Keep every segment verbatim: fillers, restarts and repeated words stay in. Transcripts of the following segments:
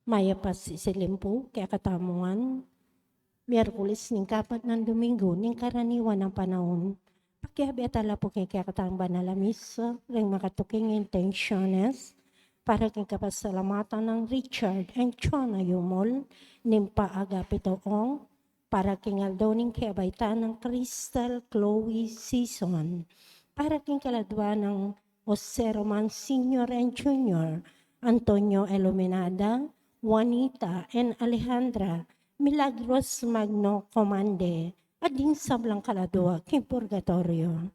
Mayap a sisilimpu kekatamu ngan, Miyerkules ning kapat nang Domingo ning karaniwan a panaun. Pakiabe tala pu king kekatang banal a misa, ring makatuking intensyones, para king kapasalamatan nang Richard and Chona Yumul, ning pa-Agapito Ong, para king aldo ning kebaitan nang Crystal Chloe Season, para king kaladwa nang Jose Roman Senior and Junior, Antonio Iluminada, Juanita and Alejandra, Milagros Magno Comande, at ding sablang kaladwa king purgatoryo.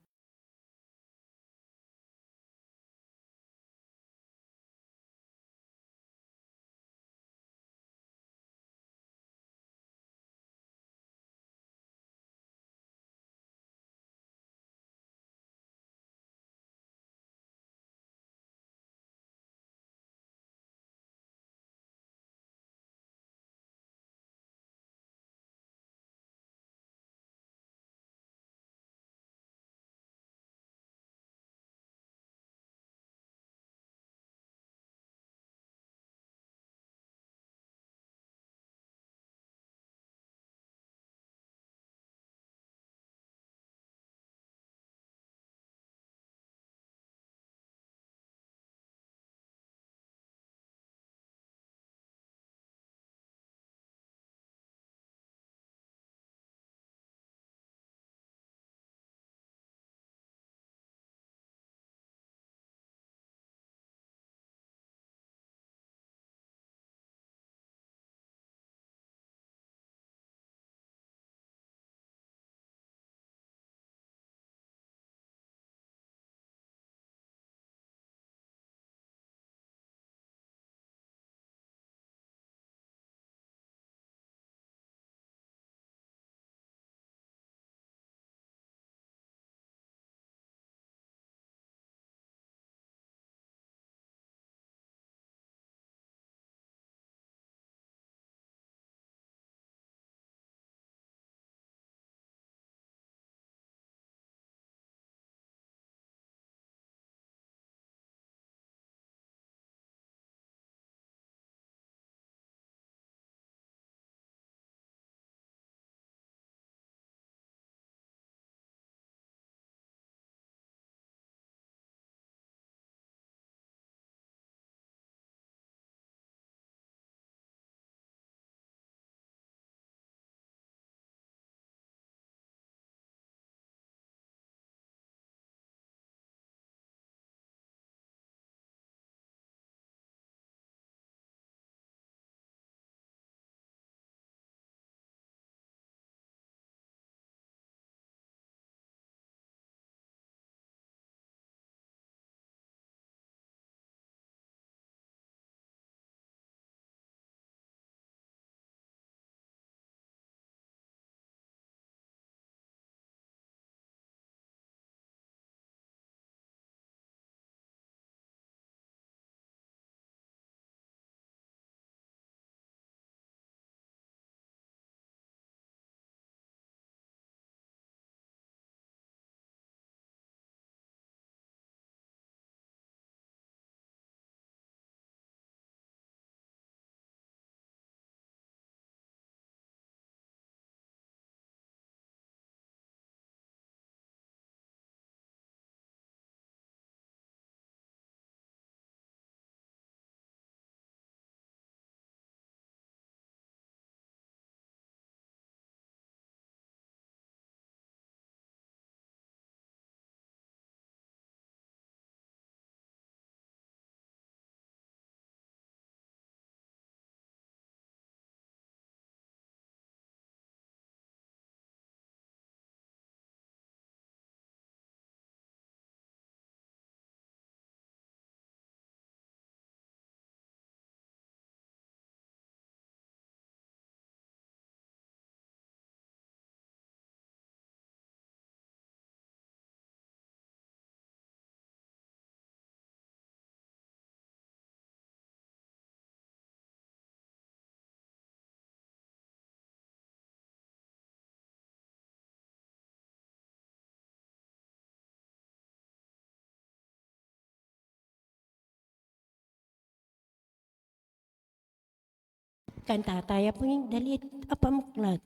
Kanta taya pung dalit a pamuklat.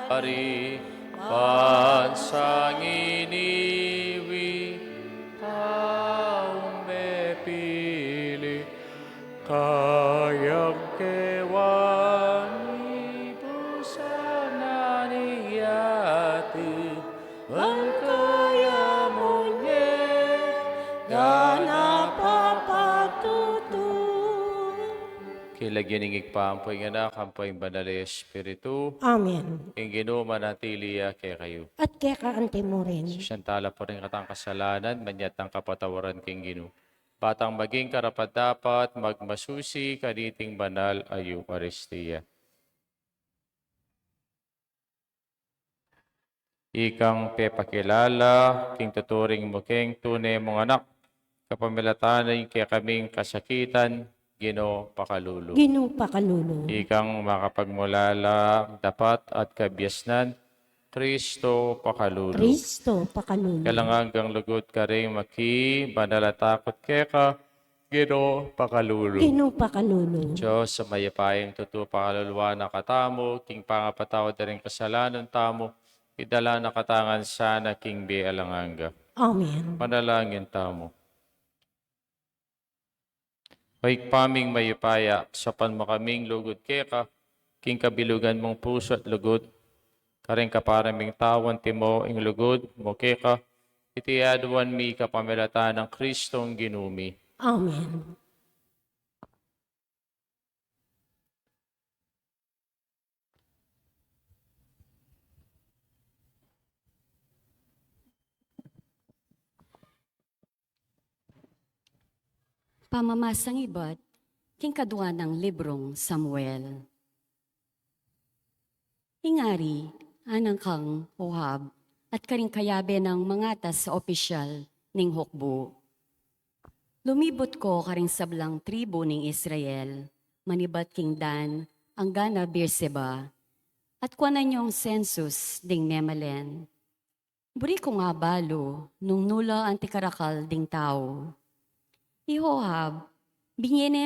Ari, bansang iniwi, taung mepili, kayang kewan ibusan na ni Yatu, ban kaya munye, dana papatutu. King lagyu ning Ibpa, ampo ing Anak, ampo ing Banal a Espiritu. Amen. Ing Ginu manatili ya kekayu. At keka antimurin. Sisian tala pu ring katang kasalanan, manyad tang kapatawaran king Ginu. Ba tang maging karapat-dapat magmasusi kaniting banal a Eukaristia. Ikang pepakilala king tuturing mu keng tune mung Anak, kapamilatan ning kekaming kasakitan, Ginu pakalulu. Ginu pakalulu. Ikang makapagmulala dapat at kabiasnan, Kristo pakalulu. Kristo pakalulu. Alang anggang lugud karing makibanal a takut keka, Ginu pakalulu. Ginu pakalulu. Dios a mayupayang tutu, pakaluluan na katamu king pangapatawad da ring kasalanan tamu, idala na katamu ngan sana king bie alang angga. Amen. Manalangin tamu. O Ibpa ming mayupaya, saupan mu kaming lugud keka, king kabilugan mung pusu at lugud, karing kapara ming tau, antimo ing lugud mu keka, iti aduan mi kapamilatan nang Kristong Ginu mi. Amen. Pamamasang ibat king kadua nang librung Samuel. Ing ari anang kang Ohab at karing kayabe nang mangatas a opisyal ning hukbu. Lumibut ko karing sablang tribu ning Israel, manibat king Dan angga na Beerseba, at kuanan yong sensus ding memalen. Buri kung abalu nung nu la anti karakal ding tau. I Ohab, binye ne,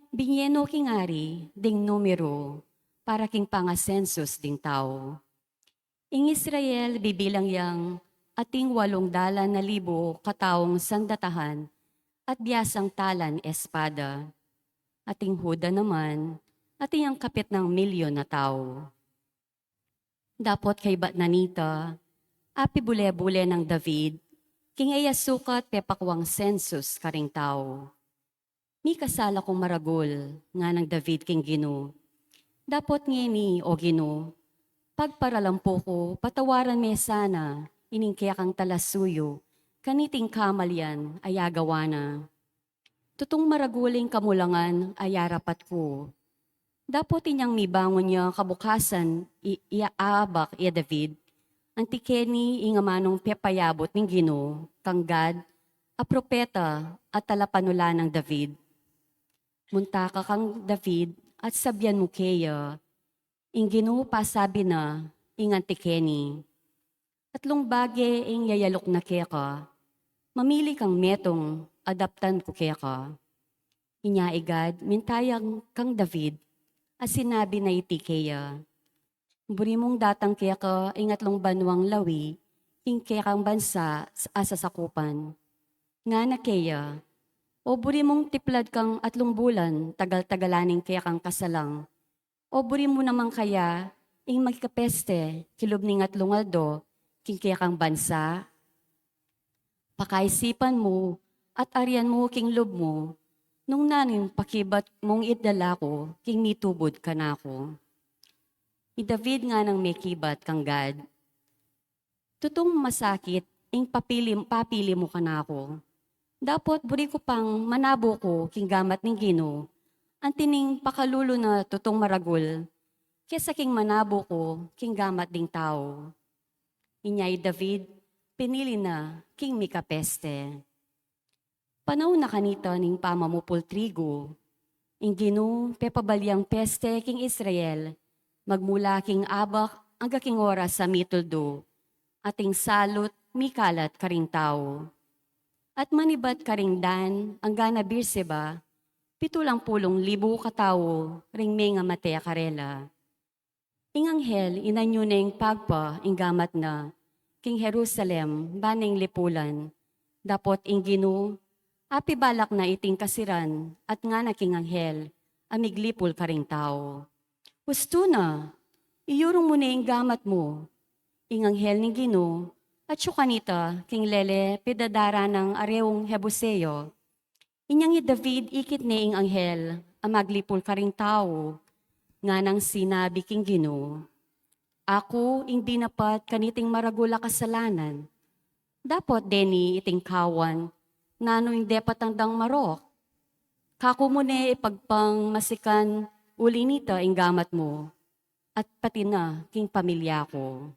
binye no king ari ding numeru para king pangasensus ding tau. Ing Israel bibilang yang ating walung dalan na libu kataung sandatahan at biasang talan espada. Ating Huda naman, ating yang kapit nang milyon na tau. Dapot kaybat na nita, apibule-bule nang David king e ya sukat pepakuang sensus karing tau. Mikasala kung maragul, nganang David king Ginu. Dapot ngeni, O Ginu, pagparalampu ku, patawaran me sana ining kekang talasuyu kaniting kamalian a yagawa na. Tutung maragul ing kamulangan a yarapat ku. Dapot inyang mibangun ya kabukasan i, i aabak ya David, anti keni ing amanung pepayabut ning Ginu kang Gad a propeta a talapanulan nang David. Munta ka kang David at sabian mu keya, ing Ginu pasabi na ing anti keni. Atlung bage ing yayaluk na keka, mamili kang metung, adaptan ku keka. Inya i Gad minta ya kang David, a sinabi na iti keya, Buri mung datang keka ing atlung banuang lawi king kekang bansa a sasakupan. Ngana keya, O buri mung tiplad kang atlung bulan tagal-tagalan ing kekang kasalang, O buri mu naman kaya ing makapeste kilub ning atlung aldo king kekang bansa? Pakaisipan mu at arian mu king lub mu nung nanu ing pakibat mung idala ku king mitubud kanaku. I David nganang mekibat kang Gad, Tutung masakit ing papili, papili mu kanaku. Dapot buri ku pang manabu ku king gamat ning Ginu, anti ning pakalulu na tutung maragul, kesa king manabu ku king gamat ding tau. Inya i David, pinili na king mikapeste. Panaun na kanita ning pamamupul trigu. Ing Ginu pepabaliang peste king Israel, magmula king abak angga king oras a mituldu, at ing salut mikalat karing tau. At manibat karing Dan angga na Beerseba, pitulang pulung libu katau ring mengamate karela. Ing anghel inanyu ne ing pagpa ing gamat na king Jerusalem, ban ing lipulan. Dapot ing Ginu apibalak na iting kasiran at ngana king anghel a miglipul karing tau, "Ustu na, iyurung mu ne ing gamat mu." Ing anghel ning Ginu atyu kanita king lele pidadaran nang areung Jebuseo. Inyang i David ikit ne ing anghel a maglipul karing tau, nganang sinabi king Ginu, "Aku ing dinapat kaniting maragul a kasalanan. Dapot deni iting kawan nanu ing depatan dang marok? Kaku mu ne ipagpang masikan uli nita ing gamat mu, at pati na king pamilya ku."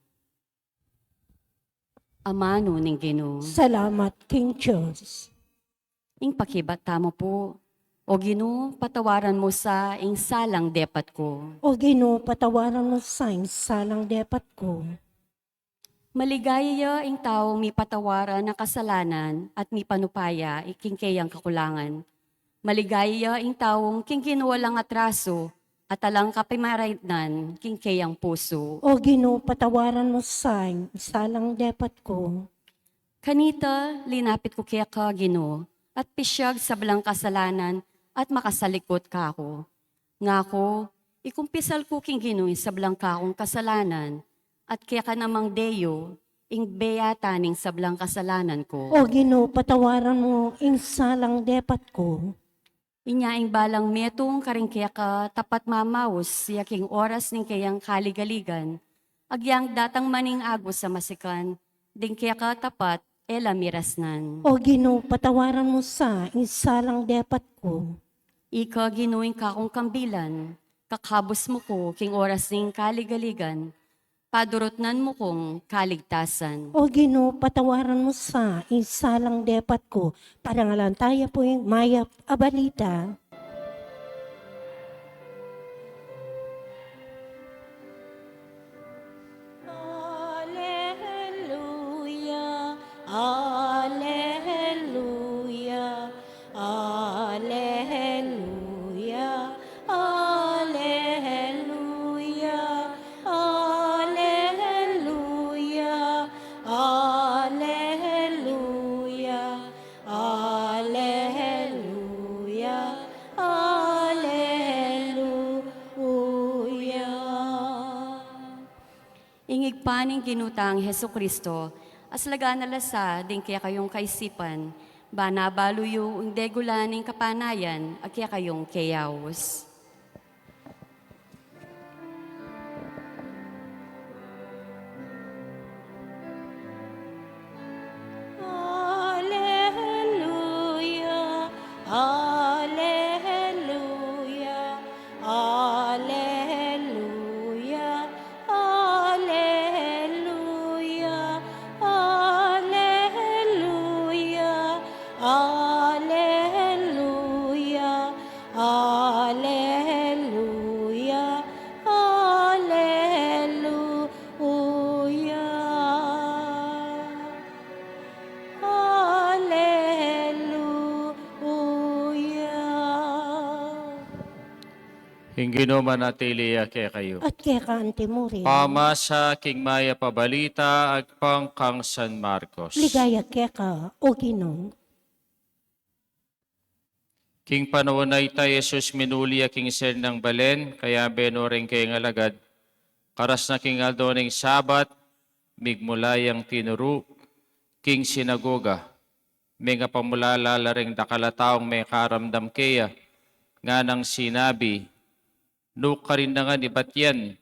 Amanu ning Ginu. Salamat king Dios. Ing pakibat tamu pu. O Ginu, patawaran mu sa ing salang depat ku. O Ginu, patawaran mu sa ing salang depat ku. Maligaya ya ing taung mipatawaran na kasalanan at mipanupaya king keyang kakulangan. Maligaya ya ing taung king Ginu alang atrasu at alang kapimaraitnan king keyang pusu. O Ginu, patawaran mu sa ing salang depat ku. Kanita, linapit ku keka, Ginu, at pisyag sablang kasalanan at makasalikut kaku. Ngaku, ikumpisal ku king Ginu ing sablang kakung kasalanan, at keka namang deyu ing beyatan ning sablang kasalanan ku. O Ginu, patawaran mu ing salang depat ku. Inya ing balang metung karing keka tapat mamaus ya king oras ning keyang kaligaligan, agyang datang man ing agus a masikan, ding keka tapat e la mirasnan. O Ginu, patawaran mu sa ing salang depat ku. Ika, Ginu, ing kakung kambilan, kakabus mu ku king oras ning kaligaligan, padurutnan mu kung kaligtasan. O Ginu, patawaran mu sa ing salang depat ku. Parangalan taya pu ing mayap a balita. Aleluya, aleluya, aleluya, aleluya, aleluya, aleluya, aleluya, aleluya. Ing Ibpa ning Ginu tang Jesucristo, aslagan na la sa ding kekayung kaisipan, ban abalu yu ing degulan ning kapanayan a kekayung keyaus. Aleluya, aleluya, aleluya, aleluya, aleluya, aleluya, aleluya, aleluya. Aleluya. Ing Ginu manatili ya kekayu. At keka antimurin. Pamasa king mayap a balita agpang kang San Marcos. Ligaya keka, O Ginu. King panaun a ita, i Jesus minuli ya king sir nang balen, kayabe no ring kayang alagad. Karas na king aldo ning Sabat, migmula yang tinuru king sinagoga. Mengapamulala la ring dakal a taung mekaramdam keya, nganang sinabi, "Nu karin na ngan ibat yan?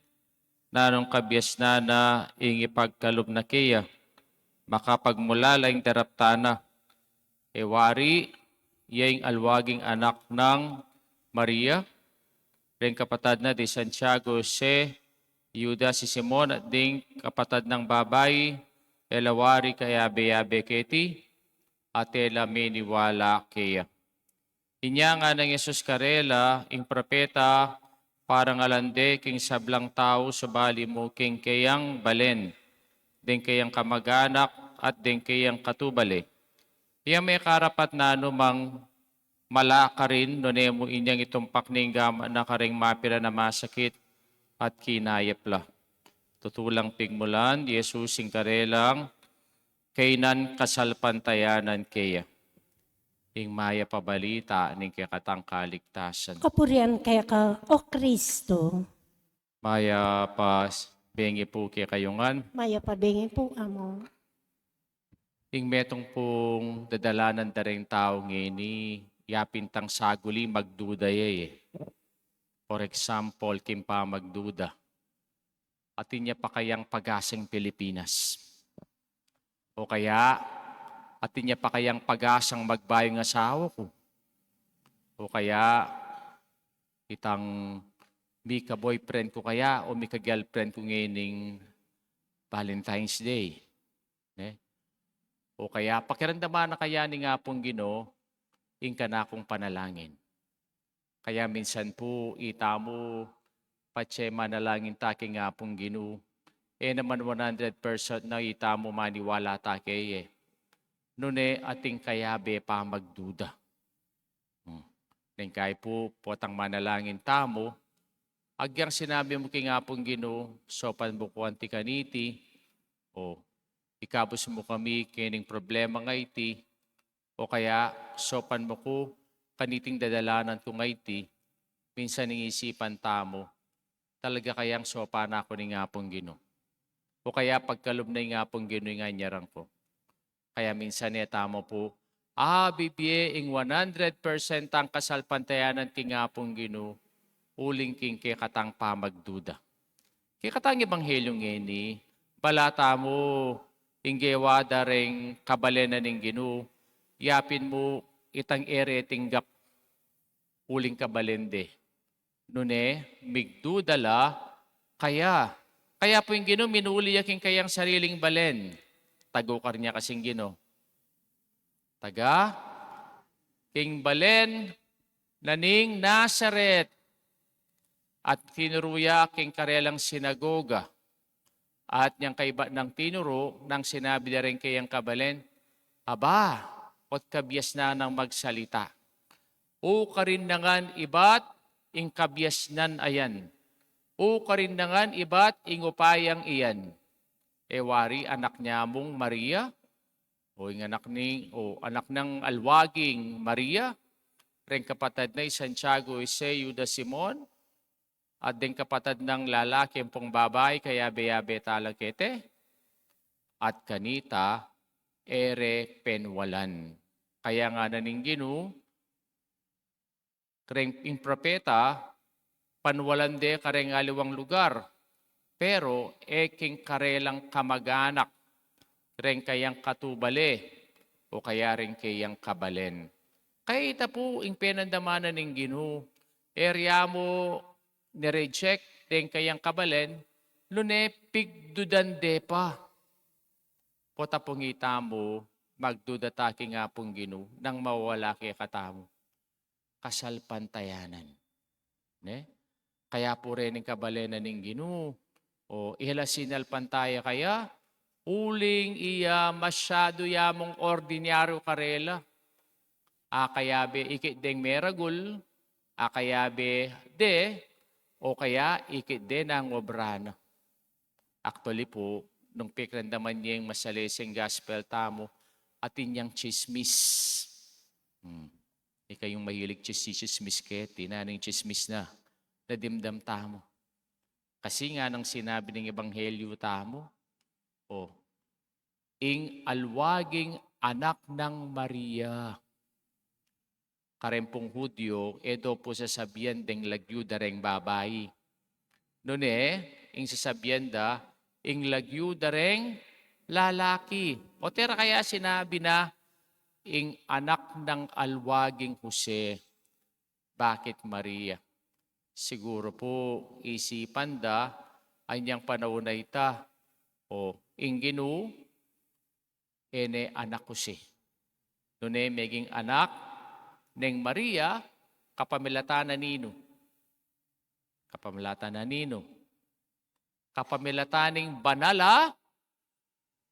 Nanung kabiasnan na ing ipagkalub na keya? Makapagmulala ing daraptan na. E wari ya ing alwaging anak nang Maria, ring kapatad na di Santiago, Jose, Judas, i Simon, at ding kapatad nang babai? E la wari kayabe-yabe keti, at e la miniwala keya." Inya ngana nang Jesus karela, ing propeta, parangalan de king sablang tau, subali mu king keyang balen, deng keyang kamaganak, at deng keyang katubale. Iya me karapat nanu mang mala karin, nune mu inyang itumpak ning gamat na karing mapilan a masakit at kinayap la. Tutulang pigmulan Jesus ing karelang kaynan kasalpantayanan keya. Ing mayap a balita ning kekatang kaligtasan. Kapurian keka, O Kristo. Mayap a bengi pu kekayu ngan. Mayap a bengi pu, Among. Ing metung pung dadalanan da ring tau ngeni, yapin tang saguli magduda ya e. For example, king pamagduda, atin ya pa kayang pag-asang Pilipinas? O kaya, atin ya pa kayang pag-asang magbayung asawa ku? O kaya, itang mika-boyfriend ku kaya o mika-girlfriend ku ngening Valentine's Day? Ne? O kaya, pakiramdaman na kaya ning Apung Ginu ing kanakung panalangin? Kaya minsan pu, itamu, patse manalangin ta king Apung Ginu, e naman one hundred percent na itamu maniwala ta keye. Nune, atin kayabe pamagduda. Hmm. Neng kai pu, potang manalangin tamu, agyang sinabi mu king Apung Ginu, saupan mu ku anti kaniti, o ikabus mu kami kening problema a iti, o kaya saupan mu ku kaniting dadalanan kung iti, minsan ing isipan tamu, talaga kayang saupan na ku ning Apung Ginu? O kaya pagkalub na ing Apung Ginu ing anyaran ku? Kaya minsan e tamu pu abibie ing one hundred percent tang kasalpantayanan king Apung Ginu, uling king kekatang pamagduda. Kekatang ebanghelyu ngeni, bala tamu ing gewa da ring kabalen na ning Ginu, yapin mu itang e re tinggap uling kabalen de. Nune, migduda la kaya. Kaya pu ing Ginu, minuli ya king kayang sariling balen. Taga karin ya kasing Ginu? Taga king balen na ning Nazaret. At tinuru ya king karelang sinagoga. At inyang kaibat nang tinuru, nang sinabi da ring kayang kabalen, "Aba, ot kabiasnan nang magsalita. O karin na ngan ibat ing kabiasnan a yan. O karin na ngan ibat ing upayang iyan. E wari anak nia mung Maria, o ing anak ni, o anak nang alwaging Maria, reng kapatad na i Santiago, Jose, Judas, Simon, at deng kapatad nang lalaki ampong babai, kayabe-yabe tala kete? At kanita, e re penwalan." Kaya ngana ning Ginu, kareng ing propeta, panwalan de kareng aliwang lugar, pero e king karelang kamaganak, reng kayang katubale, o kaya reng kayang kabalen. Kaya ita pu ing penandamanan ning Ginu, e ria mu ni-reject deng kayang kabalen, nune pigdudan de pa. Pota pung itamu, magduda ta king Apung Ginu, nang mawala kekatamu kasalpantayanan. Ne? Kaya pu reng kabalen na ning Ginu, o, iya la sinalpantaya kaya, uling iya masyadu ya mung ordinaryu karela. Akayabe ikit deng meragul, akayabe de, o kaya ikit de nang obra na. Actually pu, nung pikiramdaman ye ing masaleseng gospel tamu, atin yang tsismis. Hmm. Ikayung mahilig tsis-, tsismis keti, nanu ing tsismis na nadimdam tamu? Kasi nganang sinabi ning ebanghelyu tamu, o, ing alwaging anak nang Maria. Kareng pung Hudyo, e do pu sasabian deng lagyu da reng babai. Nune, ing sasabian da, ing lagyu da reng lalaki. O tera kaya sinabi na, ing anak nang alwaging Jose? Bakit Maria? Siguru pu isipan da, anyang panaun a ita, o, ing Ginu, e ne anak Jose. Nune meging anak neng Maria, kapamilatan na ninu? Kapamilatan na ninu? Kapamilatan ning banal a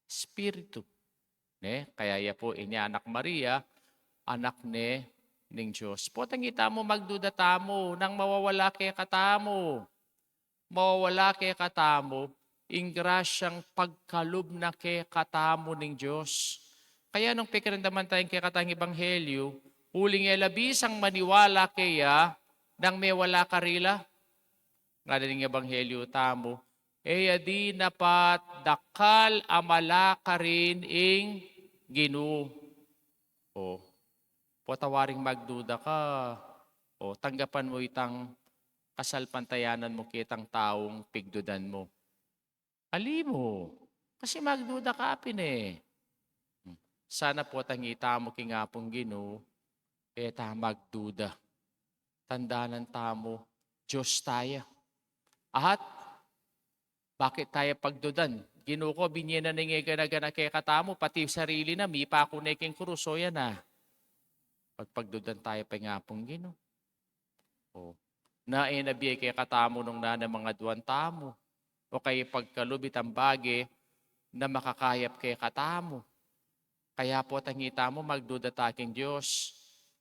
Espiritu. Ne? Kaya ya pu, inya anak Maria, anak ne ning Dios. Potang itamu magduda tamu, nung mawawala kekatamu. Mawawala kekatamu ing grasyang pagkalub na kekatamu ning Dios. Kaya nung pekiramdaman taya ing kekatang ebanghelyu, uling e la bisang maniwala keya nung mewala karila. Ngana ning ebanghelyu tamu, e ya dinapat dakal a mala karin ing Ginu. O, pota waring magduda ka, o, tanggapan mu itang kasalpantayanan mu ketang taung pigdudan mu. Ali mu, kasi magduda ka pin e. Sana potang itamu king Apung Ginu, e ta magduda. Tandanan tamu, Dios taya. At bakit taya pagdudan? Ginu ku, binye na ning e gana-gana kekatamu, pati sarili na, mipaku ne king krus, o yan na. Pagpagdudan taya pa ing Apung Ginu. O, na e na bie kekatamu nung nanu mang aduan tamu, o kaya pagkalub itang bage na makakayap kekatamu. Kaya potang itamu magduda ta king Dios,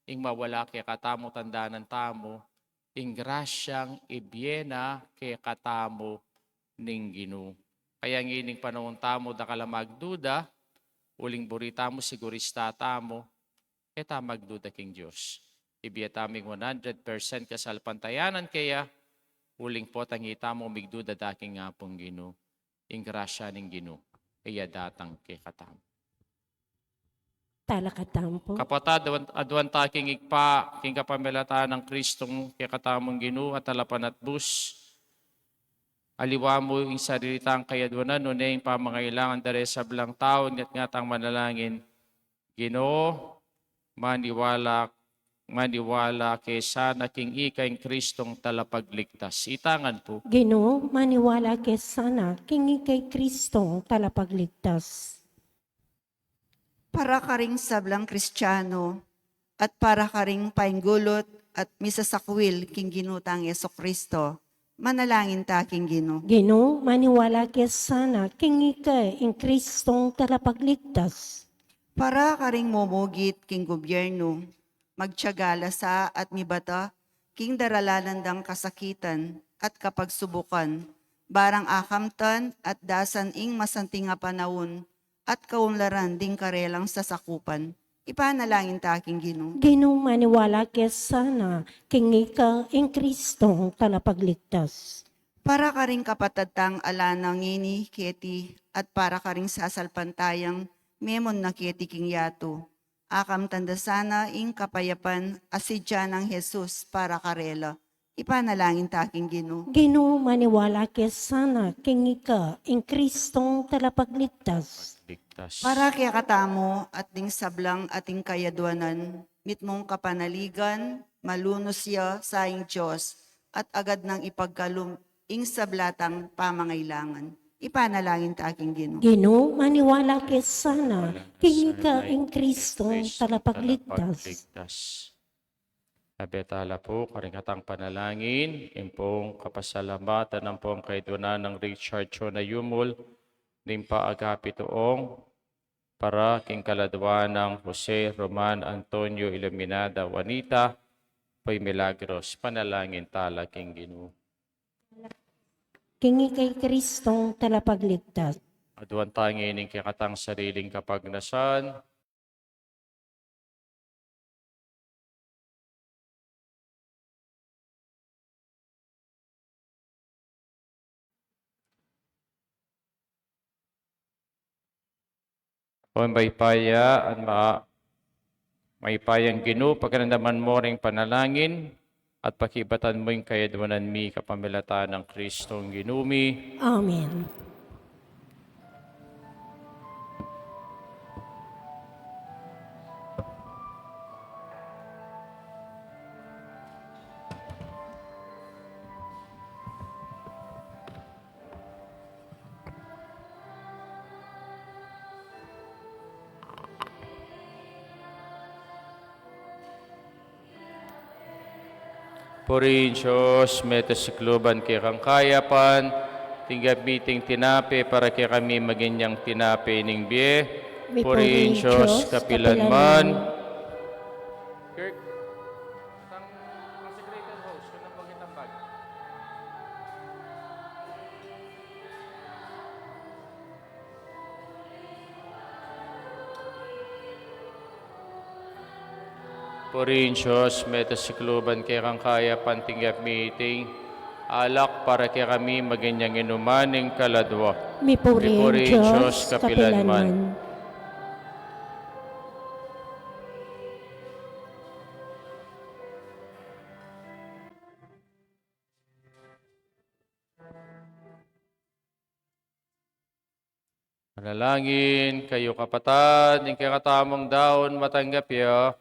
ing mawala kekatamu tandanan tamu, ing grasyang ibie na kekatamu ning Ginu. Kaya ngening panaun tamu dakal a magduda, uling buri tamu sigurista tamu, e ta magduda king Dios. Ibie tamu ing one hundred percent kasalpantayanan keya, uling potang itamu migduda da king Apung Ginu, ing grasya ning Ginu, e ya datang kekatamu. Talakad tamu pu. Kapatad, aduan, aduan ta king Ibpa, king kapamilatan nang Kristong kekatamung Ginu at Talapanatbus. Aliwa mu ing sarili tang kayaduanan, nune ing pamangailangan da ring sablang tau, ngatngat tang manalangin. Ginu, maniwala, maniwala ke sana king ika ing Kristong Talapagligtas. Itangan pu. Ginu, maniwala ke sana king ika ing Kristong Talapagligtas. Para karing sablang Kristiano at para karing painggulut at misasakwil king Ginu tang Jesucristo, manalangin ta king Ginu. Ginu, maniwala ke sana king ika ing Kristong Talapagligtas. Para karing mumugit king gubyernu, magtiyaga la sa at mibata king daralanan dang kasakitan at kapagsubukan, barang akamtan at dasan ing masanting a panaun at kaunlaran ding karelang sasakupan. Ipanalangin ta king Ginu. Ginu, maniwala ke sana king ika ing Kristong Talapagligtas. Para karing kapatad tang ala na ngeni keti at para karing sasalpantayang memon na keti king yatu, akamtan da sana ing kapayapan a sidya nang Jesus para karela. Ipanalangin ta king Ginu. Ginu, maniwala ke sana king ika ing Kristong Talapagligtas. Ligtas. Para kekatamu at ding sablang ating kayaduanan, mitmung kapanaligan, malunus ya sa ing Dios, at agad nang ipagkalub ing sabla tang pamangailangan. Ipanalangin ta king Ginu. Ginu, maniwala ke sana king ika ing Kristong Talapagligtas. Abe tala pu karing katang panalangin, ing pung kapasalamatan ampong kayadwanan nang Richard Chona Yumul, ning pa Agapito Ong, para king kaladwa nang Jose Roman Antonio Iluminada Juanita, Poy Milagros, panalangin tala king Ginu. King ika ing Kristong Talapagligtas. Aduan ta ngeni ing kekatang sariling kapagnasan. O mayupaya at ma-, mayupayang Ginu, pakiramdaman mu ring panalangin at pakibatan mu ing kayadwanan mi kapamilatan nang Kristong Ginu mi. Amen. Purihin Dios, mete sikluban kekang kayapan, tinggap mi iting tinape para kekami maging yang tinape ning bie. Purihin Dios kapilan man. Kirk, tang consecrated host, kung nang bangit ang bag. Purihin Dios, mete sikluban kekang kayapan, tinggap mi iting alak para kekami maging yang inuman ning kaladwa. Mipurihin Dios kapilan man. Manalangin kayu, kapatad, ing kekatamung daun matanggap ya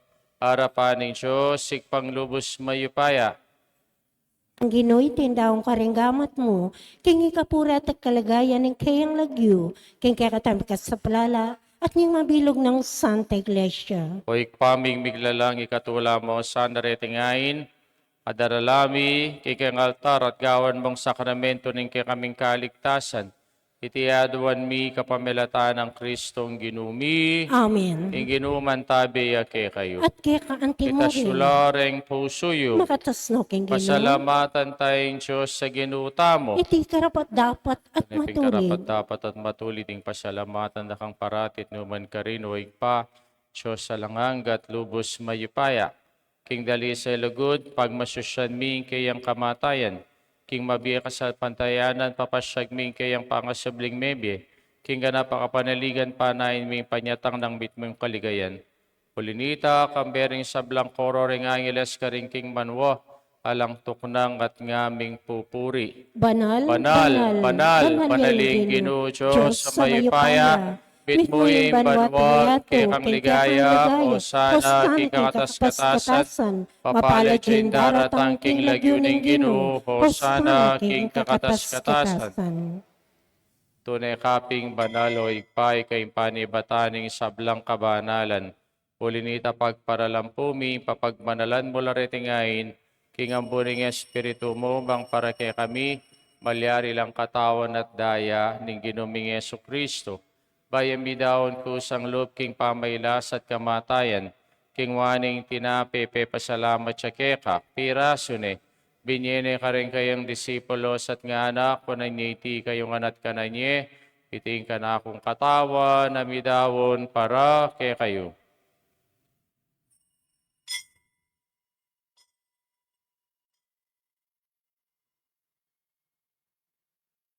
arapan ning Dios, Ibpang lubus mayupaya. Ginu, iti ing daun karing gamat mu, king ikapuri at kaligayan ning keyang lagyu, king kekatamung kasaplalan, at ning mabilug nang Santa Iglesia. O Ibpa ming miglalang, ikatula mu sana reting ain a darala mi king kekang altar at gawan mung sakramento ning kekaming kaligtasan. Iti aduan mi kapamilatan nang Kristong Ginu mi. Amen. Ing Ginu mantabe ya kekayu. At keka anti mu rin. Itas yu la reng pusu yu. Makatas no king Ginu. Pasalamatan taya ing Dios a Ginu tamu. Iti karapat-dapat at matulid. Iti karapat-dapat at matulid ing pasalamatan da kang parati at nu man karin, o Ibpa, Dios alang angga at lubus mayupaya. King dalisay lugud, pagmasusyan mi ing keyang kamatayan. King mabie kasalpantayanan, papasyag mi ing keyang pangasubling mebie. King ganap a kapanaligan, panayan mi ing panyatang nang mitmung kaligayan. Uli nita, kambe ring sablang koro ring angeles karin king banua, alang tuknang at ngaming pupuri. Banal, banal, banal, banal ya ing Ginu, Dios a mayupaya. Mitmu ya ing banua at kekang ligaya. Hosana king kakatas-katasan. Mapalad ya ing daratang king lagyu ning Ginu. Hosana king kakatas-katasan. Tune ka pin banal, o Ibpa, ika ing panibatan ning sablang kabanalan. Uli nita, pagparalampu mi ing papagbanalan mu la reting ain, king ambun ning Espiritu mu, bang para kekami malyari lang katawan at daya ning Ginu ming Jesucristo. Bayu mi daun kusang lub king pamailas at kamatayan, king waning tinape pepasalamat ya keka, pirasu ne, binie ne karing kayang disipulos at ngana, kunan ye iti kayu ngan at kanan ye, iti ing kanakung katawan a midaun para kekayu.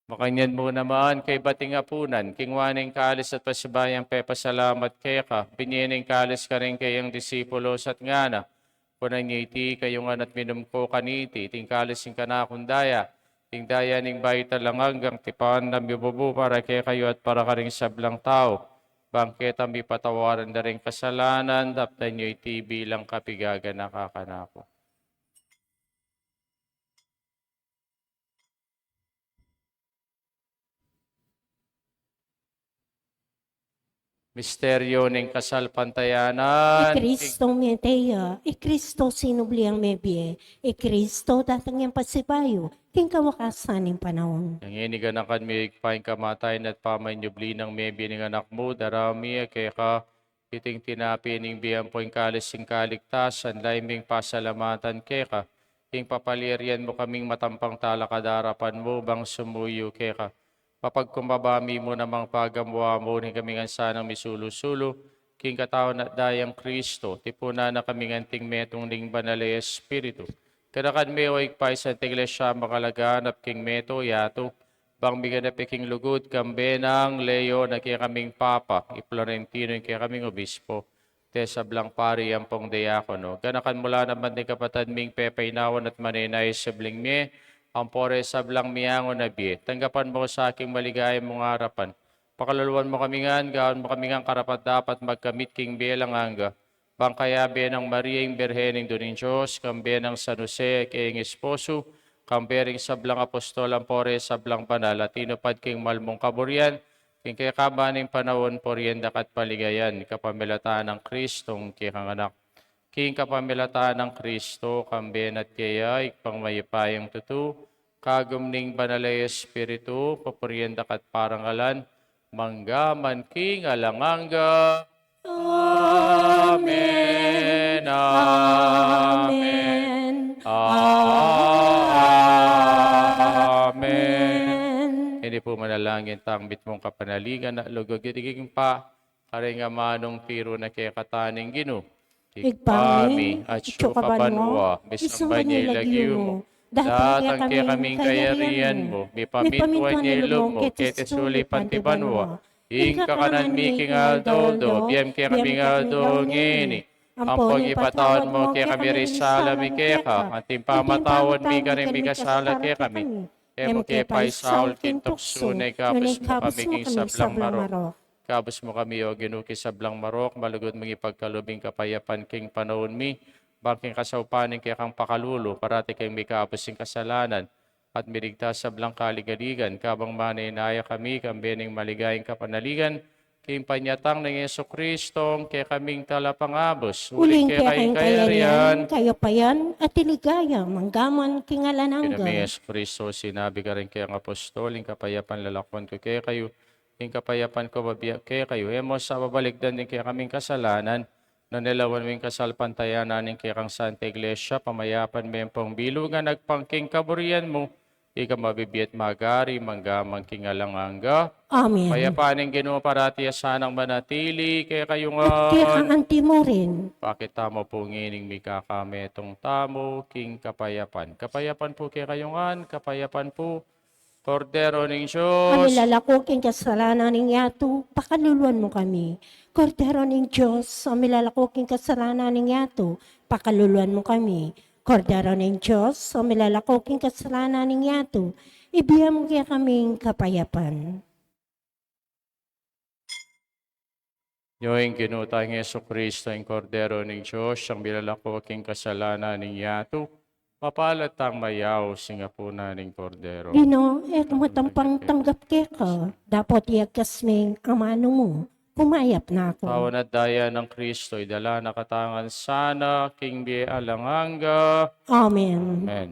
Makanyan mu naman kaybat ing apunan, king waning kalis at pasibayung pepasalamat keka, binie ne ing kalis karing kayang disipulos at ngana, kunan ye iti kayu ngan at minum ko kaniti, iti ing kalis ning kanakung daya, ing daya ning bayu at alang anggang tipan a mibubu para kekayu at para karing sablang tau, bang keta mipatawaran da ring kasalanan, daptan ye iti bilang kapigaganaka kanaku. Misteryu ning kasalpantayanan. I Kristo mete ya, i Kristo sinubli yang mebie, i Kristo datang yang pasibayu, king kawakasan ning panaun. Ngeni ganakan mi, o Ibpa, ing kamatayan at pamanyubli nang mebie ning Anak mu, darami keka iting tinape ning bie ampo ing kalis ning kaligtasan, lalu ming pasalamatan keka, ing papalyarian mu kaming matampang talakad arapan mu, bang sumuyu keka. Mapagkumbaba mi mu namang pagamuan mu ning kami ngan sanang misulu-sulu king katawan at dayang Kristo, tipunan na kami ngan king metung ning Banal a Espiritu. Ganakan me, o Ibpa, ing Santa Iglesia makalaganap king meto yatu, bang miganap ya king lugud, kambe nang Leon a kekaming Papa, i Florentino a kekaming Obispo, ding sablang pari ampong diakono. Ganakan mu la naman ding kapatad ming pepaynawan at manenaya subling mie, ampo reng sablang miangu na bie. Tanggapan mu sa king maligaya mung arapan. Pakaluluan mu kami ngan, gawan mu kami ngan karapat-dapat magkamit king bie alang angga. Bang kayabe nang Maria ing Birhen Indu ning Dios, kambe nang San Jose a keyang esposo, kambe ring sablang apostol ampo reng sablang banal a tinupad king mal mung kaburian, king kekaban ning panaun, purian daka at paligayan, kapamilatan nang Kristong kekang Anak. King kapamilatan nang Kristo, kambe na at keya, Ibpang mayupayang tutu, kagum ning Banal a Espiritu, papurian da ka at parangalan, mangga man king alang angga. Amen. Amen. Amen. Ini pu manalangin tang mitmung kapanaligan a lugud king pa, karing amanung tiru na kekataning Ginu. Ibpa mi, atsu ka banua, misamban ya ing lagyu mu, datang kekami ing kayarian mu, mipamintuan ya ing lub mu, keti sulip anti banua. Ing kakanan mi king aldo-aldo, ibie mu kekami king aldo ngeni. Ampon ipatawad mu kekami ring sala mi keka, anti ing pamamatawad mi karing mikasala kekami. E mu ke paisaul king tuksu, nune ikabus mu kami king sablang marok. Ikabus mu kami, O Ginu, king sablang marok, malugud mung ipagkalub ing kapayapan king panaun mi, bang king kasaupan ning kekang pakalulu, parati kaming mikabus king kasalanan, at miligtas king sablang kaligaligan, kabang manenaya kami, kambe ning maligayang kapanaligan, king panyatang nang Jesucristo, ing kekaming Talapangabus. Uling keka ing kayarian, kayarian, kayupayan, at ing ligaya, mangga man king alang angga. Ing Ginu ming Jesucristo, sinabi karing kekang apostol, ing kapayapan lalakwan ku kekayu, ing kapayapan ku bibie ku kekayu. E mu sa babalikdan ding kekaming kasalanan, nune lawan mu ing kasalpantayanan ning kekang Santa Iglesia, pamayapan me ampong bilugan agpang king kaburian mu, ika a mabibie at magari, mangga man king alang angga. Amen. Kapayapan ning Ginu parati a sanang manatili kekayu ngan. At keka anti mu rin. Pakit tamu pu ngening mikakametung tamu king kapayapan. Kapayapan pu kekayu ngan, kapayapan pu. Kordero ning Dios, a milalako king kasalanan ning yatu, pakaluluan mu kami. Kordero ning Dios, a milalako king kasalanan ning yatu, pakaluluan mu kami. Kordero ning Dios, a milalako king kasalanan ning yatu, ibie mu kekami ing kapayapan. Nyo ing Ginu tang Jesucristo, ing Kordero ning Dios, a milalako king kasalanan ning yatu, mapalad tang mayaus king apunan ning Kordero. Ginu, e ku matampang tanggap keka, dapot iyagkas me ing amanu mu, kumayap na ku. Katawan at daya nang Kristo, idala na katamu ngan sana king bie alang angga. Amen. Amen.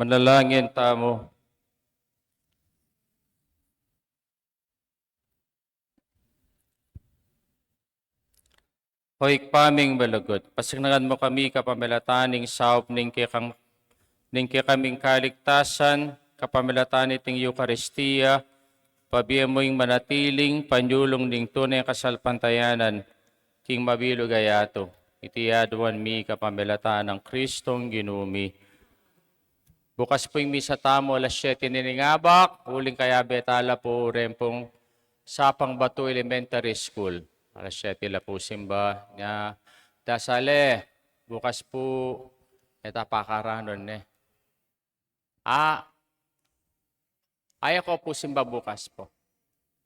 Manalangin tamu. O Ibpa ming malugud, pasiknangan mu kami kapamilatan ning saup ning kekang, ning kekaming kaligtasan, kapamilatan niting Eukaristia, pabie mu ing manatiling panyulung ning tune kasalpantayanan king mabilug a yatu. Iti aduan mi kapamilatan nang Kristong Ginu mi. Bukas pu ing misa tamu alas siyete ning abak, uling kayabe ta la pu reng pung Sapang Batu Elementary School. Alas siyete la pu simba nya. Dasal e, bukas pu, e ta pakaranan ne. A, ay, e ko pu simba bukas pu.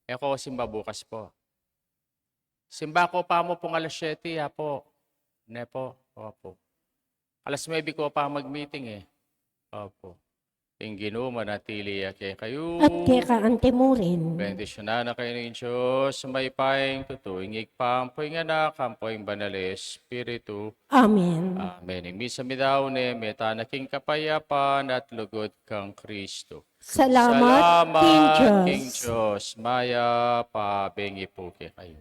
E ko simba bukas pu. Simba ko pa mu pung alas siyete, ya pu. Ne pu, opu. Alas nuebe ko pa mag-meeting e. Opu. Ing Ginu manatili ya kekayu. At keka anti mu rin. Bendisyunan na kayu ning Dios, mayupayang tutu, ing Ibpa, ampo ing Anak, ampo ing Banal a Espiritu. Amen. Amen. Ing misa mi dau ne, mete na king kapayapan at lugud kang Kristo. Salamat king Dios. King Dios. Mayap a bengi pu kekayu.